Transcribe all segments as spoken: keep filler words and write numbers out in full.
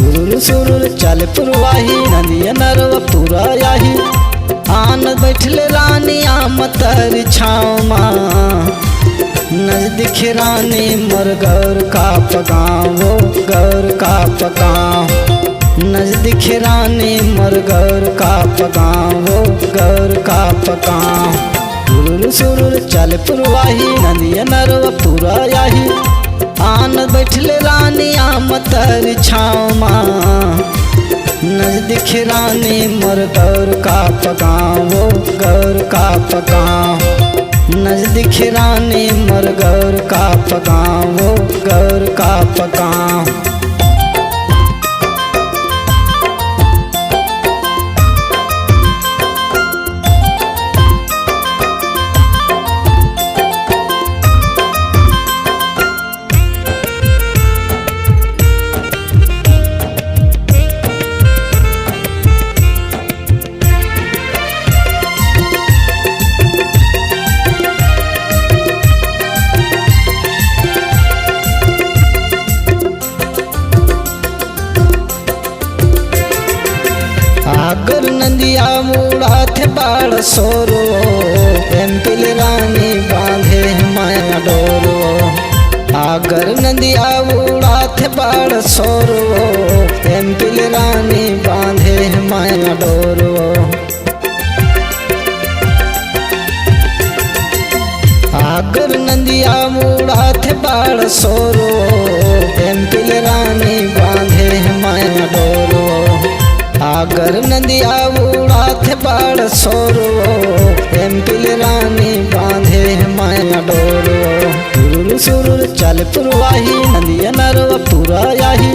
सुरुर सुरुर चल पुरवाही, नंदिया नरवा पूरा आही। आन बैठले रानी आम तरी छाँव मा। नजदीक रानी मोर गौर का पगाँव, गौर का पगाँव। नजदीक रानी मोर गौर का पगाँव, गौर का पगाँव। सुरुर सुरुर चल पुरवाही, नंदिया नरवा पूरा आही। आन बैठले रानी आम तरी छाँव मा। नजदीक रानी मोर गौर का पगाँव, गौर का पगाँव। नजदीक रानी मोर गौर का पगाँव, गौर का पगाँव। आगर नंदिया उड़ाथे बड़ सोर वो, एम पिल रानी बांधे हे माया डोर वो। आगर नंदिया उड़ाथे बड़ सोर वो, एम पिल रानी बांधे हे माया डोर वो। आगर नंदिया उड़ाथे बड़ सोर वो, एम पिल रानी बांधे हे माया डोर वो। आगर नंदिया उड़ाथे बड़ सोर वो, एम पिल रानी बांधे हे माया डोर वो। सुरुर सुरुर चल पुरवाही, नंदिया नरवा पूरा आही।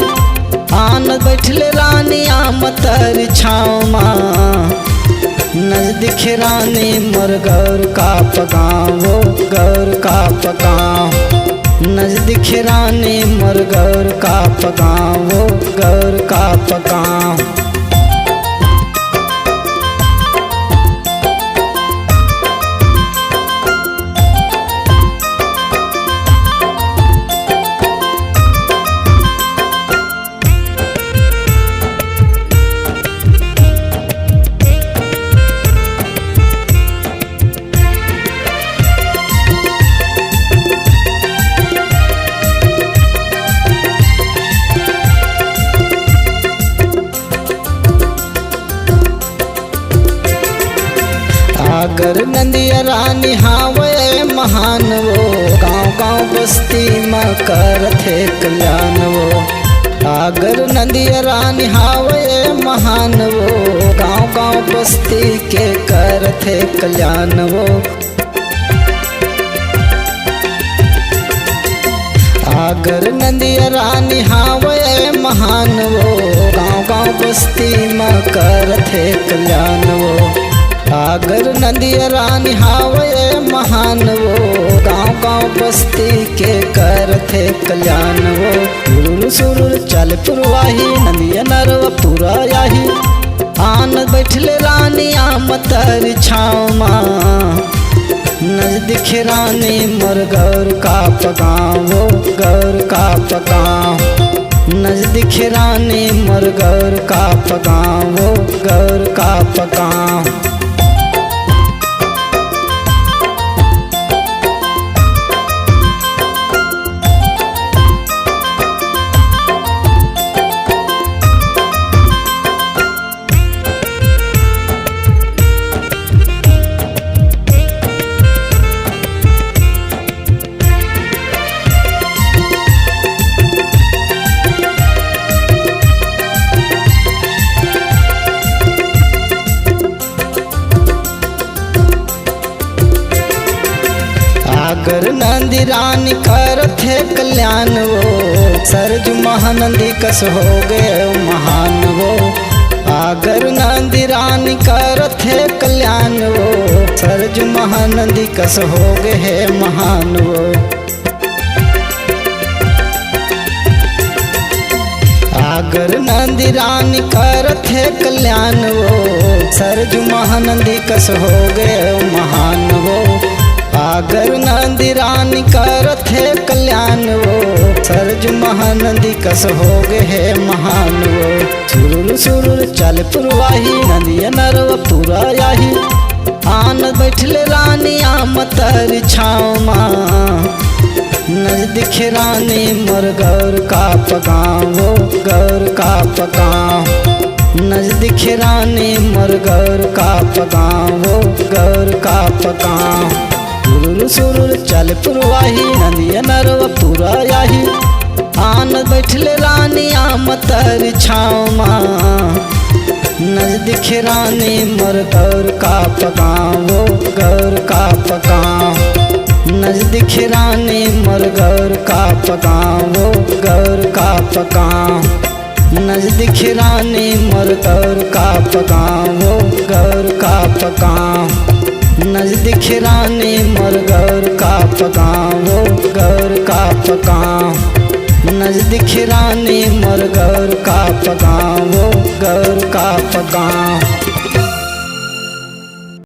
आन बैठले रानी आम तरी छाँव मा। नजदीक रानी मोर गौर का पगाँव, गौर का पगाँव। नजदीक रानी मोर गौर का पगाँव, गौर का पगाँव। आगर नंदिया रानी हावय महान वो, गाँव गाँव बस्ती म करथे कल्याण वो। आगर नंदिया रानी हावय महान वो, गाँव गाँव बस्ती के करथे कल्याण वो। आगर नंदिया रानी हावय महान वो, गाँव गाँव बस्ती म करथे कल्याण वो। आगर नंदिया रानी हावय महान वो, गाँव गाँव बस्ती के करथे कल्याण वो। सुरुर सुरुर चल पुरवाही, नंदिया नरवा पूरा आही। आन बैठले रानी आम तरी छाँव मा। नजदीक रानी मोर गौर का पगाँव, गौर का पगाँव। नजदीक रानी मोर गौर का पगाँव, गौर का पगाँव। आगर नंदी रानी करथे कल्याण वो, सरजू महानंदी कस हो गए महान वो। आगर नंदी रानी करथे कल्याण वो, सरजू महानंदी कस हो गए हे महान वो। आगर नंदी रानी करथे कल्याण वो, सरजू महानंदी कस हो गए महान वो। अगर नंदी रानी करत हे कल्याण वो, सरजू महानंदी कस हो गे हे महान वो। सुरुर सुरुर चल पुरवाही, नंदिया नरवा पूरा आही। आन बैठले रानी आम तर छाँव मा। नजदीक रानी मोर गौर का पगाँव वो, गौर का पगाँव। नजदीक रानी मोर गौर का पगाँव वो, गौर का पगाँव। सुरुर सुरुर चल पुरवाही, नंदिया नरवा पूरा आही। आन बैठले रानी आम तर छाँव मा। नजदीक रानी मोर गौर का पगाँव वो, गौर का पगाँव। नजदीक रानी मोर गौर का पगाँव वो, गौर का पगाँव। नजदीक रानी मोर गौर का पगाँव वो, गौर का पगाँव। नजदीक रानी मोर गौर का पगाँव वो, गौर का पगाँव। नजदीक रानी मोर गौर का पगाँव वो, गौर का पगाँव।